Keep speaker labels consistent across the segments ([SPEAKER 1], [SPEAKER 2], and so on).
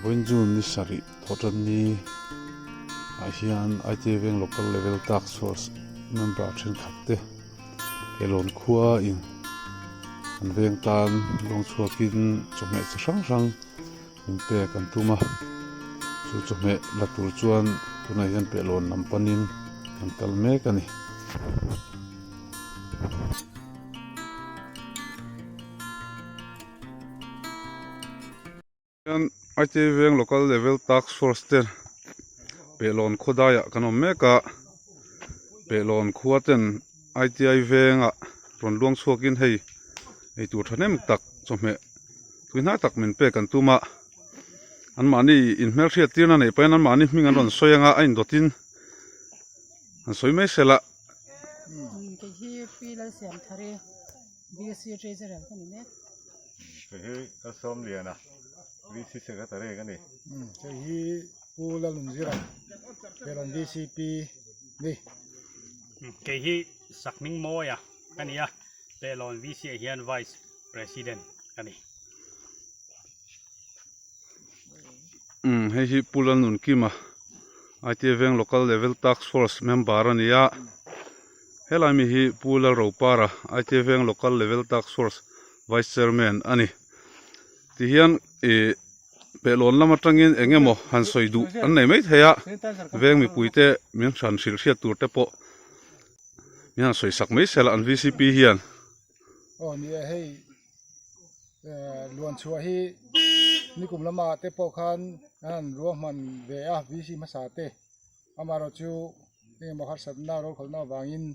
[SPEAKER 1] Vawiin June ni sarih thawhtanni ah hian ITA Veng Local Level Task Force member thenkhat te Helawn khua in an veng tan lawng chhuakin chawhmeh chi hrang hrang in pek an tum a, chu chawhmeh la tur chuan tunah hian pehlawn lam panin an kal mek a ni. Hian ITA Veng Local Level Task Force ten pehlawn khaw daiah kan awm mek a, pehlawn khua ten ITI Vengah rawn luang chhuakin hei eitur thahnem tak chawhmeh tui hnai tak min pek an tum a, anmahni inhmelhriat tirna neih pahin anmahni hming an rawn sawi anga a indawtin an sawi mai sela.
[SPEAKER 2] Kei hi Pi Lalsiamthari BC Treasurer ka ni mek.
[SPEAKER 3] Kei hi Lalsawmliana VC Secretary ka ni.
[SPEAKER 4] Kei hi Pu Lalnunzira Helawn VCP ni.
[SPEAKER 5] Kei hi Sakhmingmawia ka ni a, Pehlawn VC ah hian Vice President ka ni.
[SPEAKER 1] Hei hi Pu Lalnunkima ITA Veng Local Level Task Force member a ni a, helai mi hi Pu Lalropara ITA Veng Local Level Task Force Vice Chairman a ni. Tihian ih pehlawn lam atangin eng emaw han sawi duh an nei mai thei a, veng mipuite min hran hrilh hriat tur te pawh min han sawi sak mai sela an VCP hian.
[SPEAKER 4] Aw ni e hei. Luan chhuah hi nikum lama te pawh khan an han ruahman ve a VC hmasa te amaherawh chu engemaw harsatna rawlkhawlhna avangin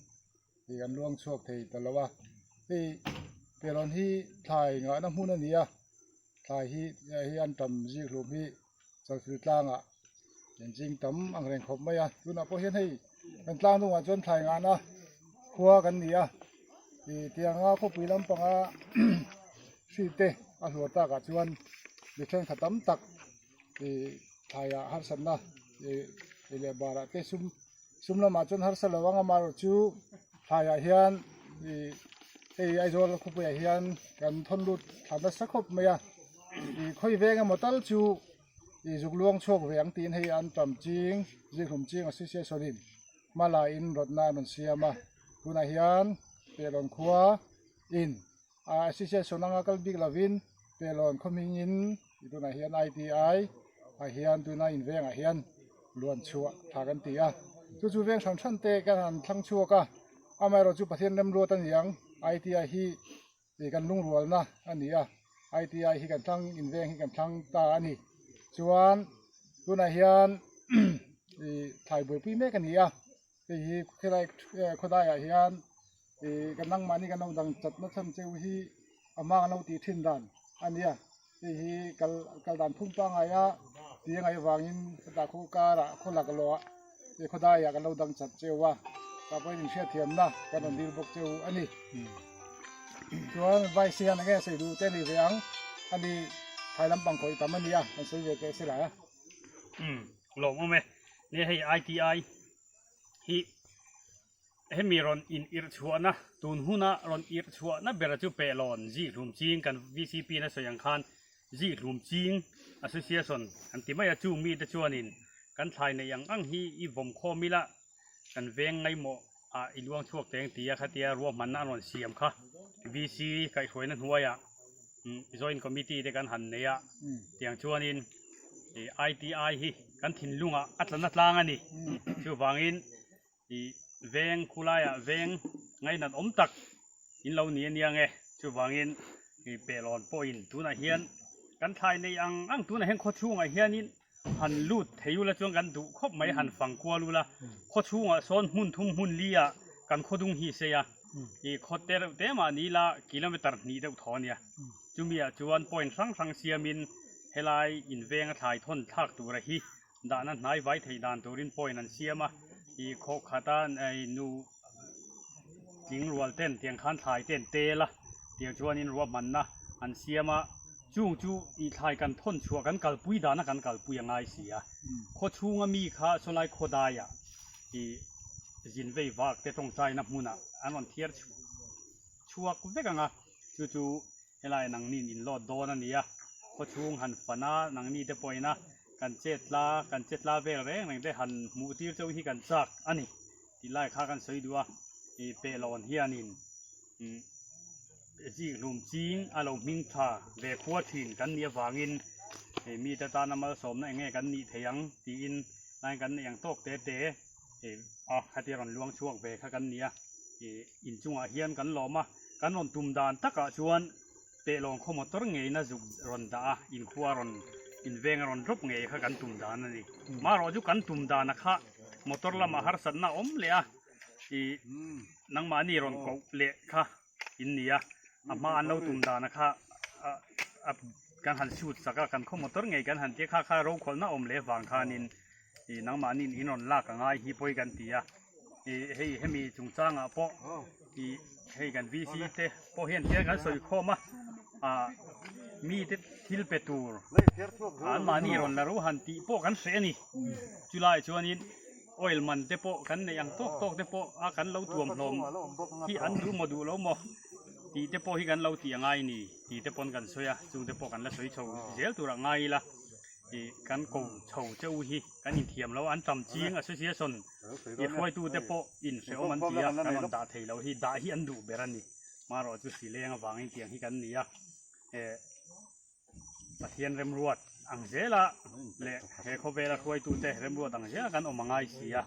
[SPEAKER 4] ih an luang chhuak thei ta lo a hei pelawn hi thlai ngahna hmun a ni a thlai hi hi an tam zik hlum hi chalfil tlangah an ching tam ang reng khawp mai a tunah pawh hian hei kan tlang hnungah chuan thlai ngahna khua kan ni a ih tianga khawpui lampanga hri te a hluar takah chuan mi thenkhat tam tak ih thlaiah harsatna ih leh barah te sum sum lamah chuan harsa lo ang amaherawh chu thlaiah hian ih hei Aizawl khawpuiah hian kan thawn lut thla nasa khawp mai a ih khawi veng emaw tal chu ih zuk luang chhuak ve ang tiin hei an tam ching zikhlum ching association in hma la in rawtna an rawn siam a tunah hian Pehlawn khua in association anga kal bik lovin Pehlawn khaw hmingin tunah hian ITI ah hian tuna in vengah hian luan chhuah tha kan ti a chu chu veng hran hran te kan han thlang chhuak a amaherawh chu Pathian remruat a ni ang ITI hi ih kan lungrualna a ni a ITI hi kan thlang in veng hi kan thlang ta a ni chuan tunah hian ih thlai buaipui mek a ni a hei hi khilai khawdaiah hian ih kan nangmahni kan lo dang chatna chhan cheu hi a hma kan lo tih thin dan a ni a hei hi kal kal dan phung pangngai a tih a ngaih avangin hetah khaw karah khaw lak lawh ah khawdaiah kan lo dang chat cheu a tah pawhin inhriatthiamna kan rawn dil bawk cheu a ni chuan vice hian enge sawi duh te a ni ve ang a ni phai lampang khawih tam a ni a kan sawi ve teh se la a.
[SPEAKER 5] Umm lawmawm e ni hei ITI hi Hemi rawn in irh chhuahna, tun huna rawn irh chhuahna bera chu Pehlawn Zihlum Ching kan VCP in a sawi ang khan Zihlum Ching Association an ti mai a, chung mite chuanin kan thlai neih ang ang hi i vawm khawm ila kan veng ngaimawh ah i luang chhuak teng tia khatia ruahmanna an rawn siam kha VC kaihhruaina hnuaiah Joint Committee te kan han nei a, tiang chuanin ITI hi kan thinlungah a tla na tlang a ni. Chuvangin I veng khulaiah veng ngainat awm tak in lo ni ania nge chuvangin i pehlawn pawhin tunah hian kan thlai nei ang ang tunah hian khawchhungah hianin han lut thei ula chuan kan duh khawp mai han fang kual ula khawchhungah sawn hmun thum hmun li ah kan khawdung hi sei a i khaw te reuh te mahni la kilometer hnih deuh thaw ania chumi ah chuan point hrang hrang siamin helai in venga thlai thawn thlak tura hi Dahna hnai vai theih dan turin point an siam a, ih khawh khata nu tling rual ten tiang khan thlai te an tel a, tiang chuanin ruahmanna an siam a, chung chu ih thlai kan thawn chhuah kan kalpui dana kan kalpui a ngai si a, khaw chhunga mi kha sawlai khaw daiah ih zin vei vak te tawngtaina hmunah an rawn thiar chhuak vek ang a, chu chu helai nangnin in load dawn a ni a. Khawchhung han fan a, nangni te pawhin a kan chetla kan chetla vel reng reng te han hmuh tir chauh hi kan chak a ni tih lai kha kan sawi duh a, ih pehlawn hianin ih zikhlum ching a lo hming tha ve khua thin kan nih avangin ih mite tana malsawmna eng nge kan nih thei ang tiin tlaiin kan neih ang tawk te te ih a khatia rawn luang chhuak ve kha kan ni a, ih inchungah hian kan lawm a, kan rawn tum dan takah chuan. Pehlawng khaw motor ngeina zuk rawn dah a, inkhua rawn inveng a rawn drop ngei kha kan tum dan a ni. Marawh chu kan tum dana kha motor lamah harsatna a awm leh a, ih nangmahni rawn koh leh kha in ni a, a hma an lo tum dana kha a kan han shoot sak a, kan khaw motor ngei kan han tia kha kha rokhawlhna awm leh vang khanin ih nangmahniin in rawn lak a ngai hi pawi kan ti a. Ih hei hemi chungchangah pawh ih hei kan VC te pawh hian tiang kan sawi khawm a ah mite thil pe tur anmahni rawn la ro han tih pawh kan hreh a ni chulaiah chuanin oil man te pawh kan neih ang tawk tawk te pawh a kan lo tuam hlawm hi an duh maw duh lo maw tih te pawh hi kan lo tih a ngai a ni tih te pawn kan sawi a chung te pawh kan la sawi chho zel tur a ngai ila ih kan ko chho che u hi kan inthiam lo an tam ching association I hruaitute pawh inhrehawm an ti a, kan rawn dah thei lo hi dah hi an duh ber a ni. Marawh chu sileng avangin tiang hi kan ni a, eh Pathian remruat ang zela leh he khawvela hruaitute remruat ang zela kan awm a ngai si a.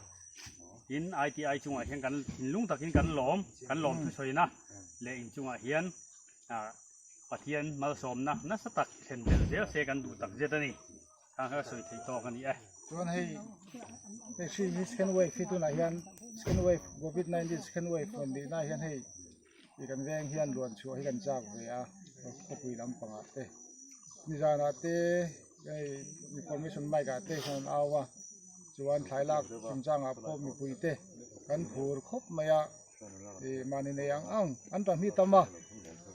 [SPEAKER 5] Tin, ITI chungah hian kan thinlung takin kan lawm, kan lawm thusawina leh inchungah hian ah Pathian malsawmna nasa tak thlen belh zel se kan duh tak zet a ni. Khang kha sawi theih tawk a ni e.
[SPEAKER 4] Chuan hei hei hri hi second wave hi tunah hian second wave covid 19 second wave rawn nih na hian hei ih kan veng hian luan chhuah hi kan chak ve a khawpui lampangah te nizanah te hei information mic ah te hian an au a chuan thlai lak chungchangah pawh mipui te kan phur khawp mai a ih mahni nei ang ang an tan hi tam a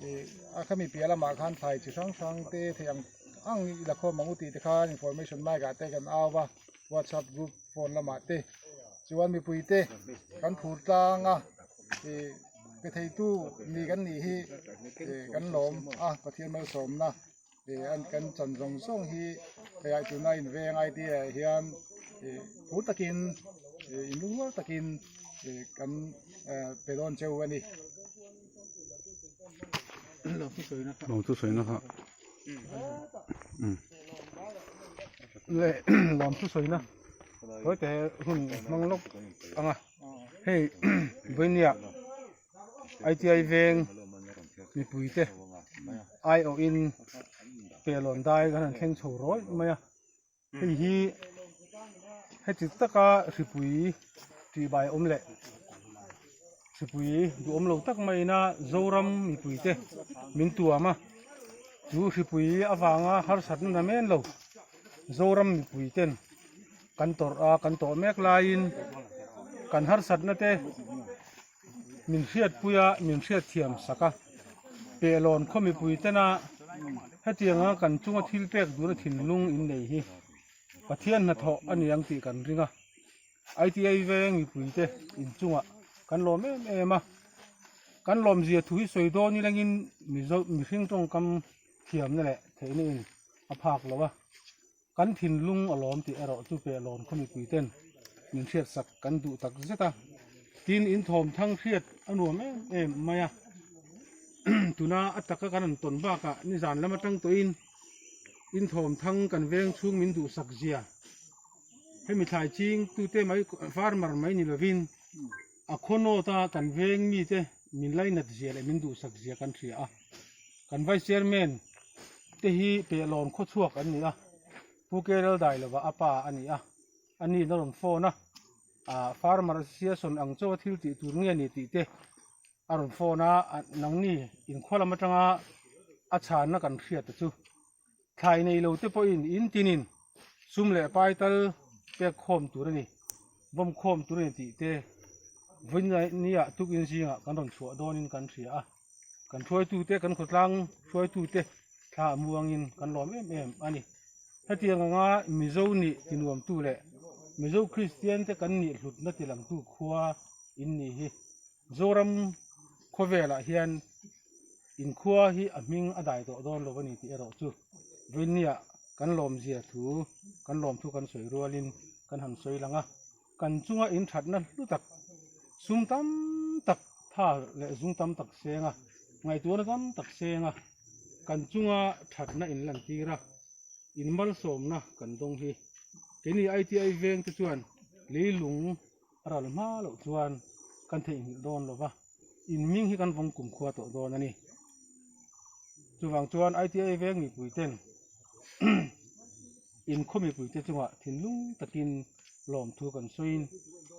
[SPEAKER 4] ih a khami piah lamah khan thlai chi hrang hrang te theih ang ang i la khawm ang u tih te khan information mic ah te kan au a whatsapp group phone lamah te chuan mipui te kan phur tlang a ih pe thei tu ni kan nih hi ih kan lawm a Pathian malsawmna ih an kan chan zawng zawng hi hei ah tuna inveng I T ah hian ih phur takin ih inlungrual takin ih kan pe dawn cheu a ni.
[SPEAKER 1] Lawm chu sawina kha
[SPEAKER 6] leh lawm chu sawina tawi te hun hmang lawk ang a hei vawinia ITI veng mipuite aiawhin pelawn dai kan han thleng chho rawih mai a hei hi heti taka hripui tihbai awm leh hripui duhawm lo tak maiin a Zoram mipuite min tuam a chu hripui avanga harsatna namen lo Zoram mipuiten kan tawrh a kan tawh mek laiin kan harsatna te min hriatpui a min hriatthiam sak a pehlawn khaw mipui tena hetianga kan chunga thil pek duna thinlung in nei hi Pathian hnathawh a ni ang tih kan ring a ITI veng mipui te inchungah kan lawm em em a kan lawmzia thu hi sawi dawn ilangin mizo mihring tawngkam thiamna leh theihna in a phak lo a. Kan thinlung a lawm tih erawh chu pehlawn khaw mipui ten min hriatsak kan duh tak zet a, tin in thawm thang hriat a nuam em em mai a, tuna a taka kan rawn tawn bakah nizan lam atang tawhin in thawm thang kan veng chhung min duhsak zia hemi thlai ching tute mai farmer mai ni lovin a khaw nawt a kan veng mite min lainat zia leh min duhsak zia kan hria a. Kan Vice Chairman te hi Pehlawn khawchhuak an ni a, Pu Kerel Dailova a pa a ni a, a ni na rawn phone a, ah Farmer Association ang chaw a thil tih tur nge ni tih te a rawn phone a, nangni inkhua lam atanga a chhanna kan hriat te chu thlai nei lo te pawhin in tinin sum leh pai tal pek khawm tur a ni, vawm khawm tur a ni tih te vawinia tukin zingah kan rawn chhuah dawnin kan hria a. Kan hruaitute, kan khawtlang hruaitute thla a muangin kan lawm em em a ni. Hetiang anga Mizo nih tinuamtu leh Mizo Kristian te kan nih hlutna tilangtu khua in nih hi Zoram khawvelah hian inkhua hi a hming a dai tawh dawn lo a ni tih erawh chu. Vawinia kan lawmzia thu kan lawmthu kan sawi rualin kan han sawi lang a, kan chunga inthatna hlu tak, sum tam tak tha leh zung tam tak seng a, ngaihtuahna tam tak seng a, kan chunga thatna inlantir a, inmalsawmna kan dawng hi keini ITI veng te chuan leilung a ral hma loh chuan kan theihnghilh dawn lo va, in hming hi kan vawng kumkhua tawh dawn a ni. Chuvang chuan ITI veng mipui ten in khaw mipui te chungah thinlung takin lawmthu kan sawiin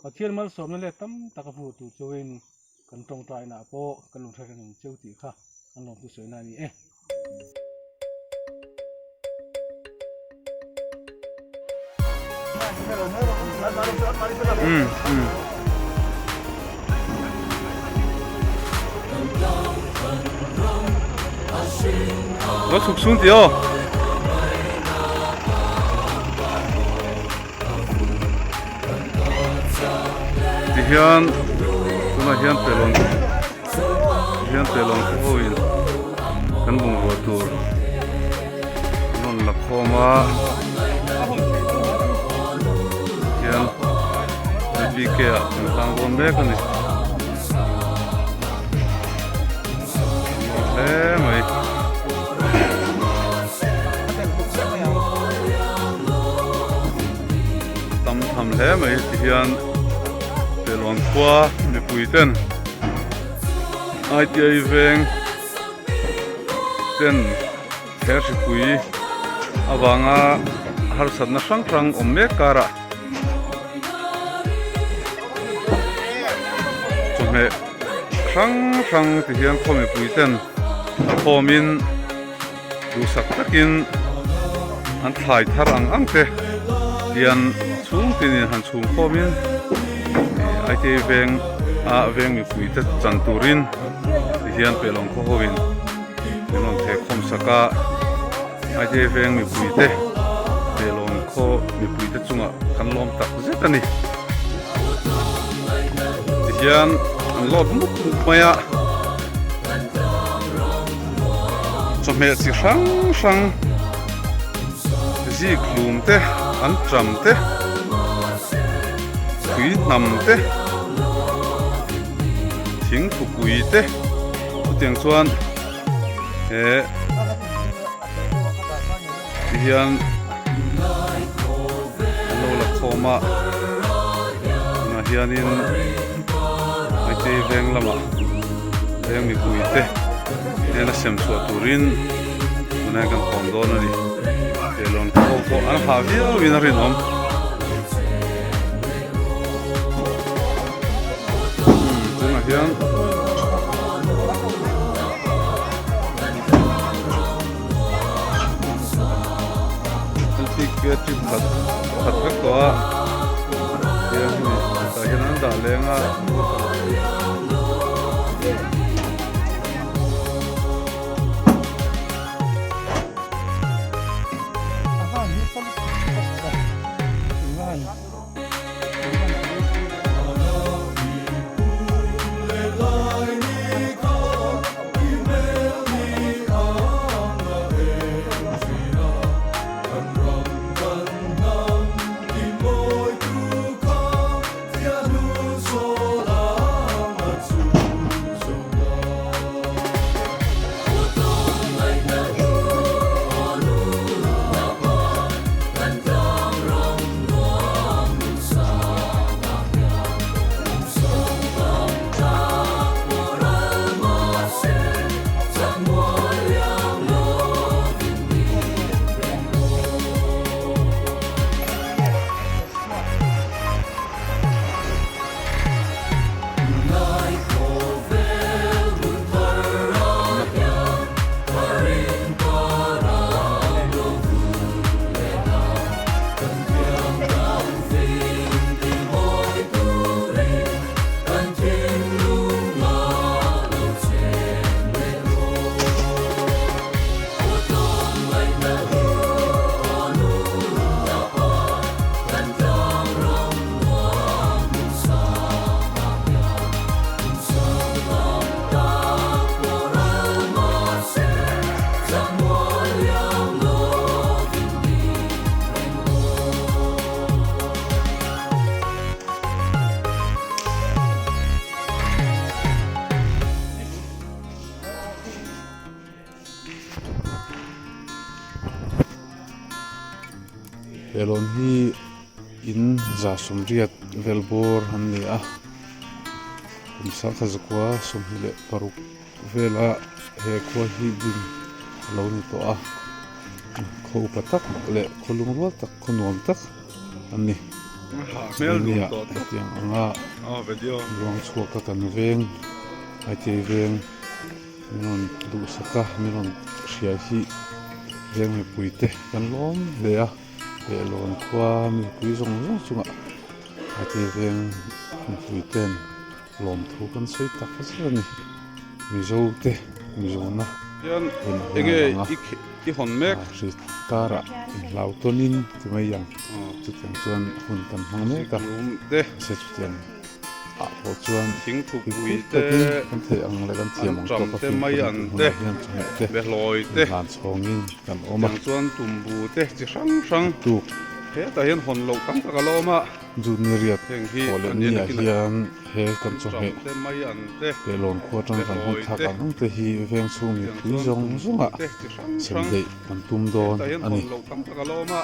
[SPEAKER 6] Pathian malsawmna let tam tak a hmu tur chuin kan tawngtaina ah pawh kan lo hre reng ang cheu tih kha kan lawmthu sawina a ni e.
[SPEAKER 1] Nó chhuk xuống tí aw. Ti hian tunah hian pelon ti hian pelon khaw ho in kan bungrua tur an rawn la khawm a hian APK ah kan tlang dawn mek a ni hle mai. Tam tham hle mai ti hian Pelawn khua mipui ten ITI veng ten he hripui avanga harsatna hrang hrang awm mek karah chawhmeh hrang hrang ti hian khaw mipui ten a khawmin duhsak takin an thlai thar ang ang te hian chhung tinin han chhung khawmin ITI veng a veng mipui te chan turin ti hian pelawng khaw ho in min rawn theh khawm sak a ITI veng mipui te pelawng khaw mipui te chungah kan lawm tak zet a ni ti hian an lawt mup mup mai a. Chawhmeh chi hrang hrang zik hlum te an ṭam te tui hnam te thing thupui te chutiang chuan he ti hian an lo la khawm a tunah hianin Maitei veng lamah veng mipui te hnena sem chhuah turin tunah hian kan hawn dawn a ni Pelawn khaw pawh an hah viau in a rinawm tunah hian LPK trip khat khat vek tawh a tiang hi tah hian an dah leng a. Pehlawn hi in 180 vel bawr an ni a kum 1926 vela he khua hi din a lo ni tawh a khaw upa tak leh khaw lungrual tak khaw nuam tak an ni nia hetiang anga ruang chhuak a kan veng ITI veng min rawn duhsak a min rawn hria hi veng mipui te kan lawm hle a Pehlawn khua mipui zawng zawng chungah ITI veng mipui ten Lawmthu kan sawi tak zet a ni. Mizo te Mizona
[SPEAKER 7] Hian
[SPEAKER 1] hun a
[SPEAKER 7] enge
[SPEAKER 1] lang a.
[SPEAKER 7] i i hawn mek?
[SPEAKER 1] Hri karah inhlau tawnin ti mai ang. Chutiang chuan hun kan hmang mek a.
[SPEAKER 7] Zikhlum te.
[SPEAKER 1] Mahse chutiang ah pawh chuan
[SPEAKER 7] Thingthupui
[SPEAKER 1] fimkhur
[SPEAKER 7] te,
[SPEAKER 1] takin kan theih ang leh kan thiam ang
[SPEAKER 7] anṭam
[SPEAKER 1] tawka
[SPEAKER 7] te, mai
[SPEAKER 1] fimkhur
[SPEAKER 7] an
[SPEAKER 1] tih
[SPEAKER 7] te,
[SPEAKER 1] hunah hian chawhmeh te
[SPEAKER 7] behlawi te,
[SPEAKER 1] inhlan chhawngin kan awm a.
[SPEAKER 7] Chutiang chuan tumbu te chi hrang hrang
[SPEAKER 1] Tuk.
[SPEAKER 7] Hetah hian hawn loh tam tak a la awm a.
[SPEAKER 1] Junior riat
[SPEAKER 7] Heng hi
[SPEAKER 1] thawh leh
[SPEAKER 7] an nia
[SPEAKER 1] niah
[SPEAKER 7] nakin a
[SPEAKER 1] hian he kan chawhmeh
[SPEAKER 7] ṭam te mai an te
[SPEAKER 1] Pehlawn khua atang kan hun
[SPEAKER 7] behlawi
[SPEAKER 1] thlak
[SPEAKER 7] te
[SPEAKER 1] ang ang te hi veng chhung
[SPEAKER 7] tiang
[SPEAKER 1] mipui
[SPEAKER 7] chuan
[SPEAKER 1] zawng
[SPEAKER 7] tumbu
[SPEAKER 1] zawngah
[SPEAKER 7] te chi hrang
[SPEAKER 1] sem
[SPEAKER 7] hrang
[SPEAKER 1] daih kan tum dawn
[SPEAKER 7] hetah hian
[SPEAKER 1] a ni.
[SPEAKER 7] hawn loh tam tak a la awm a.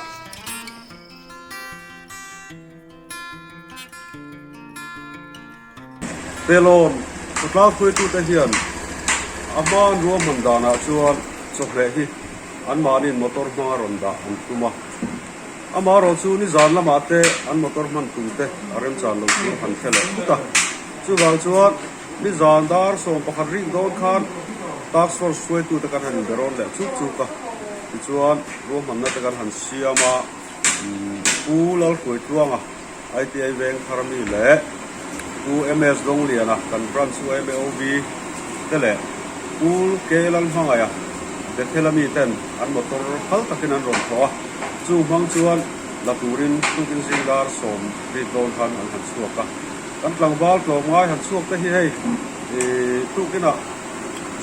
[SPEAKER 8] Pehlawn khawtlang hruaitute hian a hmaan ruahman danah chuan chawhmeh hi anmahniin motor hmanga rawn dah an tum a. Amaherawh chu nizan lamah te an motor hman tum te a remchan lo chu han hre leh phut a. Chuvang chuan nizan dar 11 rik dawn khan Task Force hruaitute kan han inberawn leh chuk chuk a. Tichuan ruahmanna te kan han siam a, Pu Lalhruaitluanga, ITI Veng thar mi leh Pu MS Dawngliana kan Branch UMAOB te leh Pu K Lalhmangaia Bethel a mi ten an motor phal takin an rawn thawh a, chu hmang chuan la turin tukin zing dar sawm rit dawn khan an han chhuak a. Kan tlangval tlawmngai han chhuak te hi hei tukinah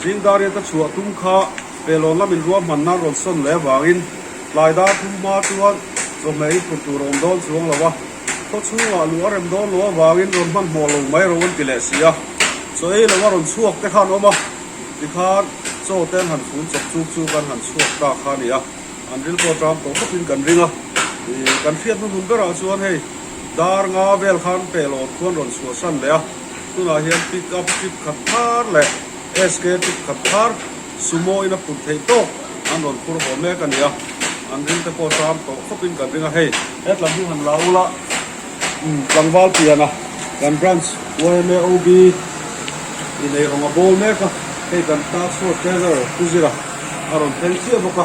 [SPEAKER 8] zing dar riat a chhuah tum kha Pehlawn lamin ruahman nan rawn sawn leh avangin tlai dar thum hma chuan chawhmeh hi phurh tur a awm dawn chuang lo a, khaw chhungah luh a rem dawn lo avangin rawn hmanhmawh lo mai ro an ti leh si a, chaw ei lo a rawn chhuak te khan awm a, tikhan chaw te an han fun chawp chuk chuk an han chhuak ta kha a ni a, an ril pawh ṭam tawh khawpin kan ring a, ih kan hriat hnuhnun berah chuan hei dar nga vel khan Pehlawn khuan rawn chhuahsan leh a, tunah hian pick up trip khat thar leh SK trip khat thar. Sumo in a phurh theih tawk an rawn phur haw mek a ni a, an ring te pawh ṭam tawh khawpin kan ring a, hei hetlam hi han la ula umm tlangval pian a kan branch YMAOB in ei rawng a bawl mek a, hei kan task force treasurer Pu Zira a rawn thleng chiah bawk a,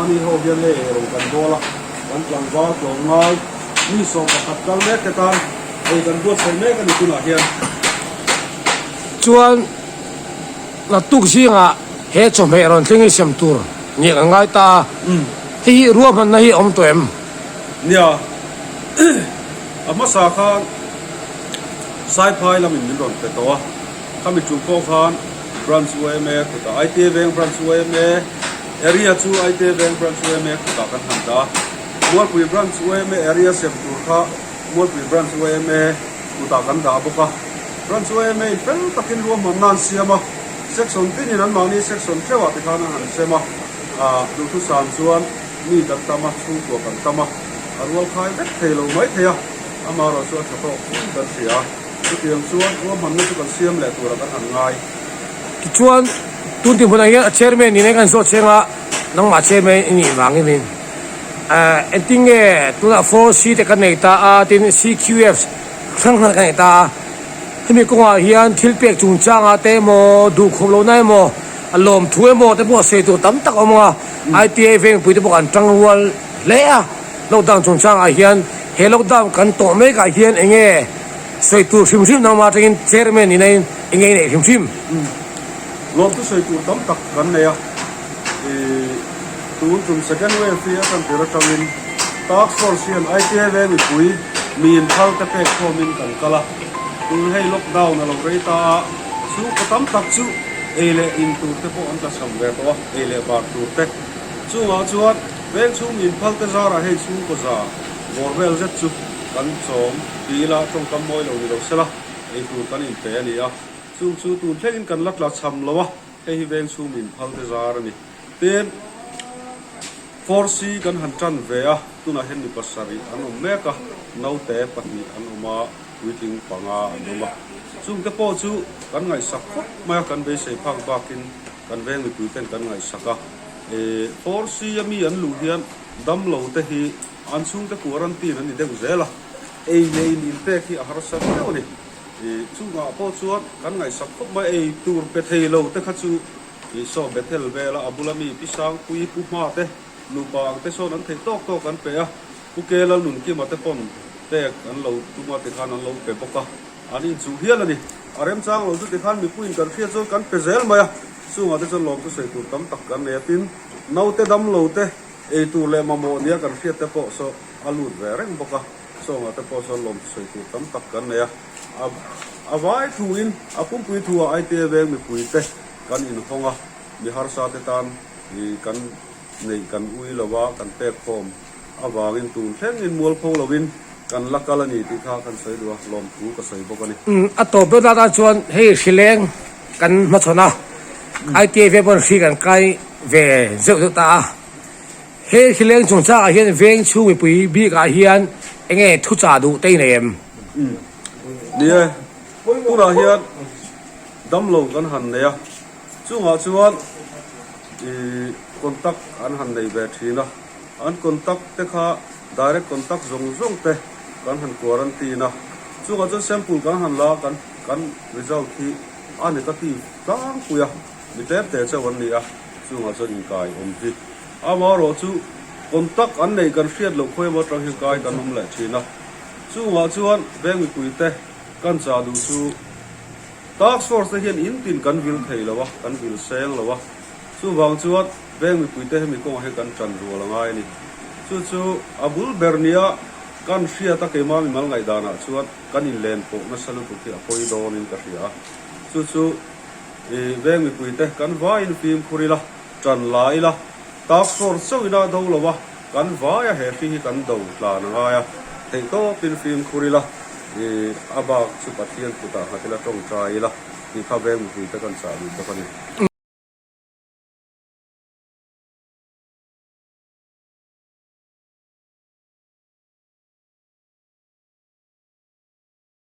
[SPEAKER 8] ani ho hian hei ei rawng kan bawl a, kan tlangval tlawmngai mi 11 kal mek te tan ei kan buatsaih mek a ni tunah hian.
[SPEAKER 6] Chuan. Naktuk zingah he chawhmeh rawn thleng hi sem tur nih kan ngai ta a, hei hi ruahmanna hi a awm tawh em?
[SPEAKER 8] Nia, a hmasa khan Saiphai lamin min rawn pe tawh a, khami ṭum pawh khan Branch YMA kutah ITA Veng Branch YMA Area chu ITA Veng Branch YMA kutah kan han dah a, Mualpui Branch YMA Area sem tur kha Mualpui Branch YMA kutah kan dah bawk a. Branch YMA in fel takin ruahmanna an siam a, section tinin anmahni section theuhah te khan an han sem a, ah duhthusam chuan mi kan tam a, chhungkua kan tam a, a rual khai vek thei lo mai thei a, amaherawh chu a tha tawk fur kan hria a, chutiang chuan ruahmanna chu kan siam leh turah kan han ngai.
[SPEAKER 6] Tichuan, tun tih hmunah hian a chairman nena kan zawh cheng a, nangmah chairman i nih vangin min engtin nge tunah 4C te kan nei ta a, tin CQF Hrang hrang kan nei ta a, hemi kawngah hian thil pek chungchangah te emaw, duhkhawp lohna emaw, a lawmthu emaw te pawh sawi tur tam tak a awm ang a, ITA vengpui te pawh kan tang rual hle a, lockdown chungchangah hian he lockdown kan tawh mekah hian eng nge sawi tur hrim hrim nangmah atangin chairman nihna in eng nge i neih hrim hrim?
[SPEAKER 8] Lawmthu sawi tur tam tak kan nei a, ih tun tum second wave hi a tan tir atangin task force hian ITA veng mipui mi inphal te pek khawmin kan kal a, tun hei lockdown a lo rei ta a, chhungkaw tam tak chu ei leh in tur te pawh an tla cham ve tawh a, ei leh bar tur te. Chungah chuan veng chhung mi inphal te zarah hei chhungkaw za bawr vel zet chu kan chawm ti ila tawngkam mawi lo ni lo sela ei tur kan inpe a ni a, chung chu tun thlengin kan la tla cham lo a, hei hi veng chhung mi inphal te zar a ni. Tin. 4C kan han tan ve a, tunah hian mi pasarih an awm mek a, naute pahnih an awm a, puitling panga an awm a. Chungte pawh chu kan ngaihsak khawp mai a, kan beisei phak bakin kan veng mipui ten kan ngaihsak a. 4C a mi an luh hian damlo te hi an chhungte quarantine an ni deuh zel a, ei leh in inpek hi a harsa viau a ni. Chungah pawh chuan kan ngaihsak khawp mai, ei tur pe thei lo te kha chu Isua Bethel vela a bula mi Pi Sangpui, Pu Hma te, nupa ang te sawn an theih tawk tawk an pe a, Pu Ke Lalnunkima te pawn pek an lo tum a tikhan an lo pe bawk a, an inchuh hial a ni. A remchang lo chu tikhan mipuiin kan hriat chuan kan pe zel mai a, chungah te chuan lawmthu sawi tur tam tak kan nei a, tin, naute damlo te ei tur leh mamawh nia kan hriat te pawh saw a lut ve reng bawk a, chungah te pawh sawn lawmthu sawi tur tam tak kan nei a, a vai thuin a pumpui thuah Aite veng mipuite Kan inhawng a, mi harsa te tan kan neih kan ui lo a, kan pek khawm avangin tun thlengin mualpho loin kan la kal a ni tih kha kan sawi duh a, lawmthu ka sawi bawk a ni.
[SPEAKER 9] A tawp deuh atan chuan hei hrileng kan hmachhawn a, ITI ve pawn hri kan kai ve zeuh zeuh ta a, hei hrileng chungchangah hian veng chhung mipui bikah hian enge thuchah duh te i nei em?
[SPEAKER 8] Ni e, tunah hian. Damlo kan han nei a, chungah chuan ih contact an han nei ve thin a, an contact te kha direct contact zawng zawng te kan han quarantine a, chungah chuan sample kan han la a, kan kan result hi a negative tlangpui a, mi tlem te chauh an ni a, chungah chuan inkai awm hi. Amaherawh chu contact an neih kan hriat loh khawi emaw atang hian kai kan awm leh thin a, chungah chuan veng mipui te kan chah duh chu. Task force te hian in tin kan vil thei lo a, kan vil seng lo a. Chuvang chuan veng mipuite hemi kawngah hian kan tan rual a ngai a ni. Chu chu a bul ber nia kan hriat a keimah mimal ngaihdanah chuan kan inlen pawh nasa lutuk hi a pawi dawnin ka hria a. Chu chu i veng mipuite kan vaiin fimkhur ila, tan la ila, task force chauhin a do lo a, Kan vaia he hri hi kan do tlan a ngai a, theihtawpin fimkhur ila, i a bak chu Pathian kutah nghat ila tawngtai ila tih kha veng mipuite kan chah duh bawk a ni.